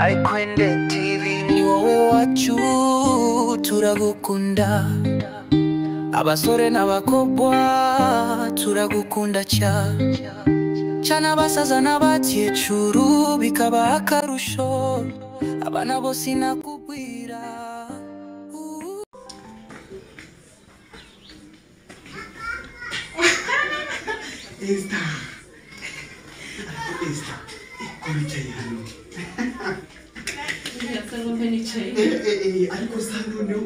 Ikwende TV ni wowe wacu turagukunda, abasore n'abakobwa turagukunda cyane, abasaza n'abakecuru bikaba akarusho, abana bose nakubwira. Esther, Esther, ko wicaye hano? Ariko sa noneho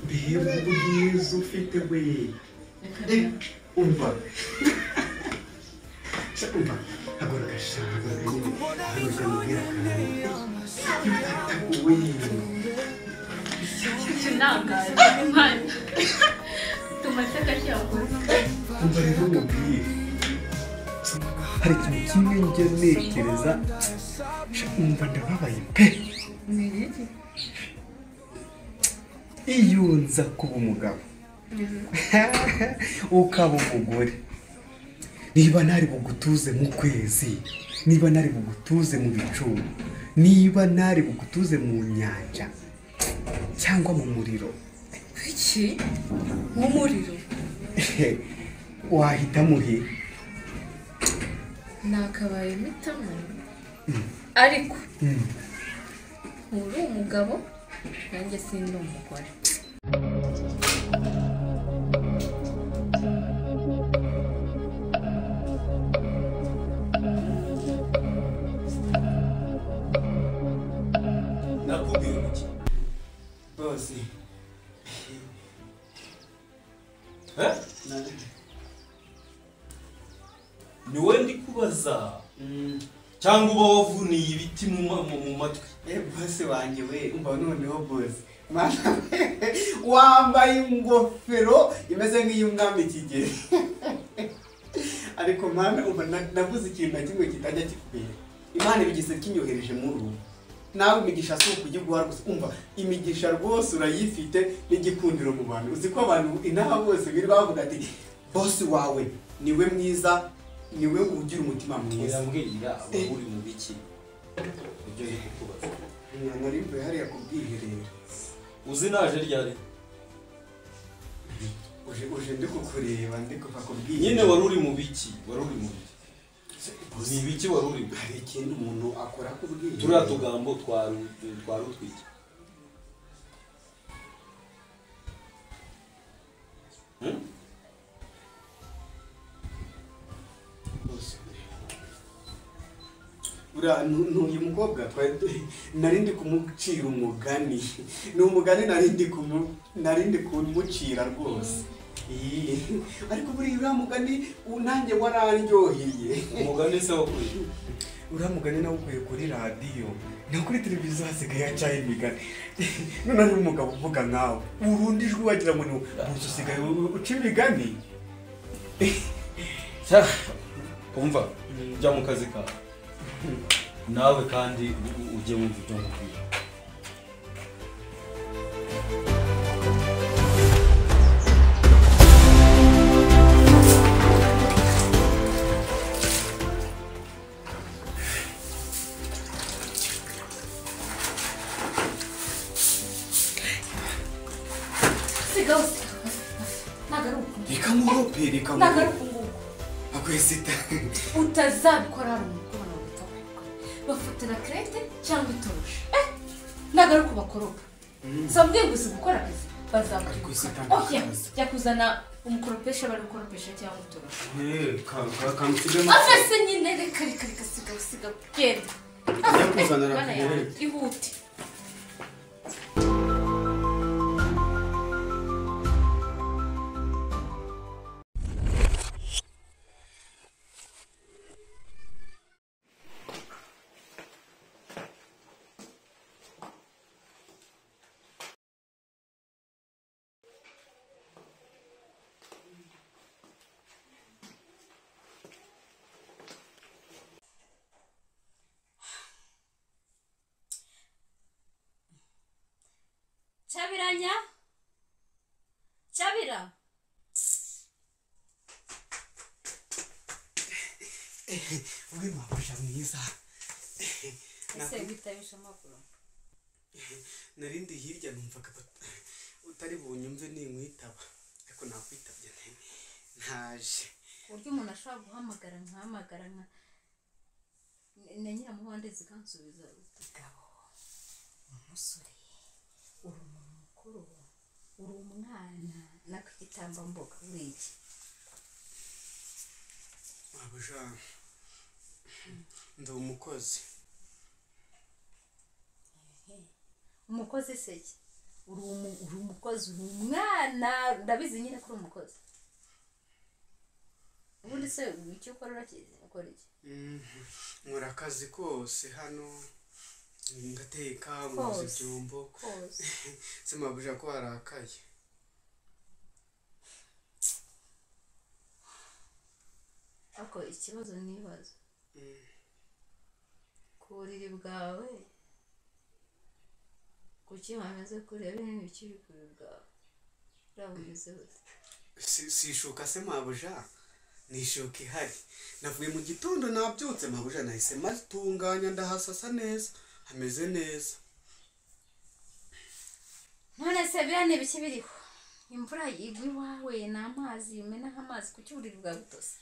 mbega ubwiza ufite we, umva umva, haguruka sha, haguruka nyine, haguruka mubwira akantu we. Umva rero mubwire, hari ikintu kimwe njya ntekereza, umva ndababaye pe. Iyo nza kuba umugabo ukaba umugore, niba nari bugutuze mu kwezi, niba nari bugutuze mu bicu, niba nari bugutuze mu nyanja cyangwa mu muriro. Iki? Mu muriro? Wahitamo he? Nakabaye mpitamo, ariko uri umugabo nanjye sindi umugore. Nakubwira iki? Bose. Ni wowe ndi kubaza cyangwa uba wavuniye ibiti mu matwi? Bose wanjye we, umva noneho bose wambaye ingofero imeze nk'iy'umwami Kigeli. Ariko mana, umva navuze ikintu na kimwe kitajya kikubera. Imana ibigize kinyohereje mu rugo. Nawe imigisha si ukujya gusa, umva imigisha rwose urayifite n'igikundiro mu bantu. Uzi ko abantu inaha bose biri bavuga ati bosi wawe niwe mwiza, niwe ugira umutima mwiza. Uyambwira uri mu biki? Ibyo ndi kukubaza. Nari mvuye hariya ku bwiherero. Uzi naje ryari? Uje ndi kukureba, ndi kuva ku bwiherero. Nyine wari uri mu biki? Wari uri mu biki? Ni ibiki wari uri? Hari ikintu umuntu akora ku bwiherero. Turiya tugambo twari utwiki. Ura n'uyu mukobwa nari ndi kumucira umugani, ni umugani nari ndi kumucira rwose. Ariko buriya uriya mugani nanjye wararyoheye. Umugani se wakuye? Uriya mugani nawukuye kuri radiyo, no kuri televiziyo hasigaye hacaho imigani. None ari umugabo uvuga nkawe, urundi ijwi wagira ngo ni ubu usigaye uca imigani. Umva, jya mu kazi kawe nawe kandi ujye wumva ibyo nkubwira. Sigaho, sigaho. Reka nkurope, reka nkurope. Akwesita. Utazabikora hari umukobwa bagapfa kwirukana. Bafatira krete cyangwa itoroshi. Nagaruka bakoropa. Sambwiye gusa gukora akazi bazakwirukana. Oya, jya kuzana umukoropesha bari gukoropesha cyangwa itoroshi. Kamusigamo. Afese nyine reka reka reka sigaho sigaho genda. Jya kuzana rakrete. Ihute. Chabiranya, Chabira. We mabasha mwiza. Ese witabisha amakuru? Narindi hirya numvaga utari bunyumve ninkwitaba, ariko nakwitabye ntaje. Uburyo umuntu ashobora guhamagara nkahamagara nka na nyiramuhande zikansubiza. Gabo, umusore, uri umuntu mukuru, uri umwana nakigitambambuga uri iki? Mabuja, ndi umukozi. Umukozi se ki? Uri umukozi, uri umwana, ndabizi nyine ko uri umukozi. Ubundi se icyo ukora urakizi? Ukora iki? Nkora akazi kose hano, ngateka, nkoza ibyombo. Kose. Se mabuja ko warakaye? Ako ikibazo nibaza. Ku buriri bwawe kuki wameze kureba ibintu bikiri ku buriri bwawe? Uriya bumeze gute? Si ishuka se mabuja? Ni ishuka ihari. Navuye mu gitondo nabyutse mabuja, nahise matunganya ndahasasa neza, hameze neza. None se biriya ni ibiki biriho? Imvura igwa iwawe ni amazi, umenaho amazi, kuki uburiri bwawe butose?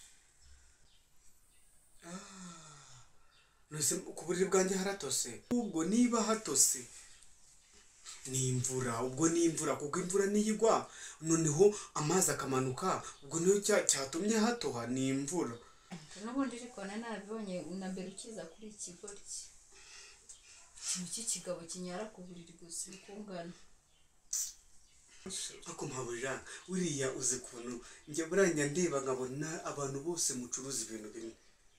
None ku buriri bwanjye haratose? Ubwo niba hatose ni imvura, ubwo ni imvura, kuko imvura niyigwa noneho amazi akamanuka, ubwo niyo cyatumye hatoha ni imvura. N'ubundi ariko nabibonye na mbere ukiza kuri iki kigoryi. Ikintu cy'ikigabo kinyara ku buriri gusa bikungana. Ako mabuja, uriya uzi ukuntu njye buranya ndeba nkabona abantu bose mucuruza ibintu bimwe,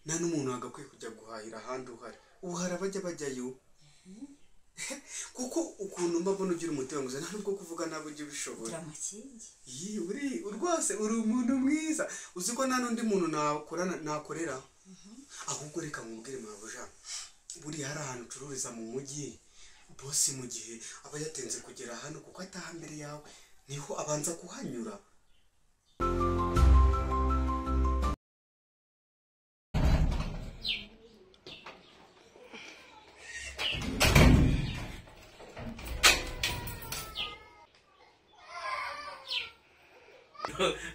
nta n'umuntu wagakwiye kujya guhahira ahandi uhari. Ubu hari abajya bajyayo kuko ukuntu mbabona ugira umutima mwiza, nta nubwo kuvuga ntabwo ujya ubishobora. Yi uri rwose uri umuntu mwiza, uzi ko nta n'undi muntu nakorera. Ahubwo reka nkubwire mabuja, buriya hari ahantu ucururiza mu mujyi, bosi mu gihe aba yatinze kugera hano kuko ataha mbere yawe, niho abanza kuhanyura.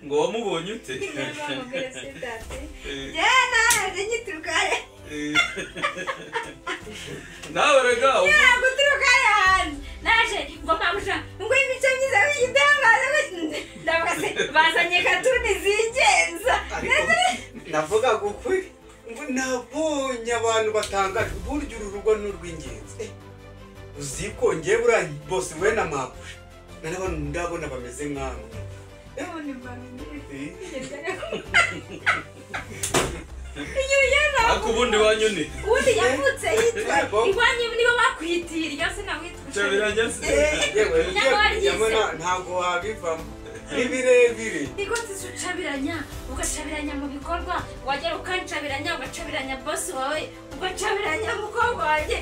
Ngo wamubonye ute? Nawe rega guturuka ahantu naje ngo mabuja ngo imico myiza y'igitangaza, ndavuga se bazanye katuni zigenza. Navuga ukuri, nabonye abantu batangaje burya uru rugo ni urw'ingenzi. Uzi ko ngewe buriya bose we na mabuja nanabona ndabona bameze nkamwe. Ariko ubundi wanyu ni ubundi yavutse yitwa iwanyu nibo bakwitira iryo se nawitwa Chabiranya se. Yewe ntabwo wabivamo, ni birebire. Niko ucabiranya, ugacabiranya mu bikorwa, wagera ukancabiranya, ugacabiranya boss wawe, ugacabiranya mukobwa wanjye,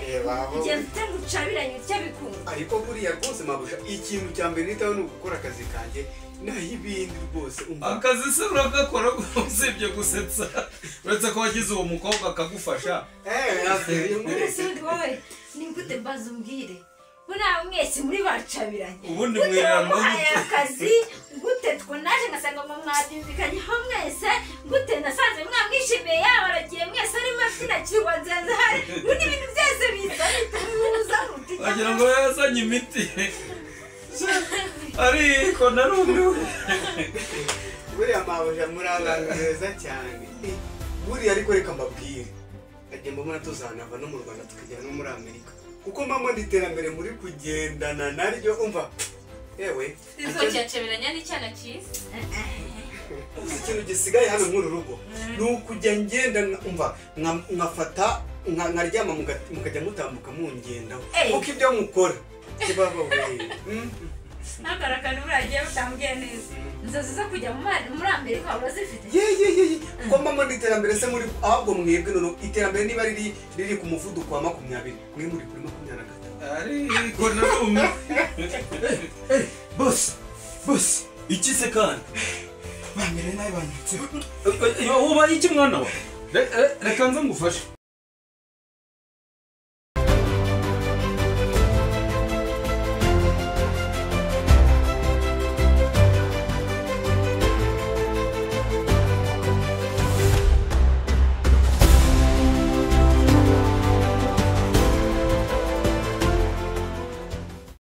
ugenda utanga ucabiranya utya bikunda. Ariko buriya rwose mabuja, ikintu cya mbere nitaho ni ugukora akazi kanjye, naho ibindi rwose umva. Akazi se uragakora usibye gusetsa, uretse ko wagize uwo mukobwa akagufasha. Wowe ni gute mbaza umbwire? Buriya mwese muri bacabiranye. Ubundi mwiranwa akazi gute two naje ngasanga mu mwabyumvikanyeho mwese, gute nasanze mwamwishimiye yaba aragiye mwese arimo abyina kirwa nzenze hari, ubundi ibintu byose biza bituza muti. Wagira ngo yazanye imiti. Ariko narumiwe. Buriya mabuja muri abantu beza cyane. Buriya ariko reka mbabwire, nagiye mbona tuzanava no mu Rwanda tukagera no muri Amerika, kuko mama nditerambere muri kugendana naryo umva. Yewe izocyacabiranya n'icyana cyiza. Uzi ikintu gisigaye hano muri uru rugo ni ukujya ngenda umva nkafata nkaryama mukajya mutambuka mungendaho, kuko ibyo mukora kibaba we. Nakarakana uragiye utambwiye neza. Inzozi zo kujya muri Amerika urazifite? Ye ko mama n'iterambere se muri ahubwo mwebwe noneho iterambere niba riri ku muvuduko wa 20 mwe muri kuri 23. Ariko narumiwe. Boss, boss, iki se kandi? Bamere nabi banyutseho. Ubaye iki mwana wa? Reka nze ngufashe.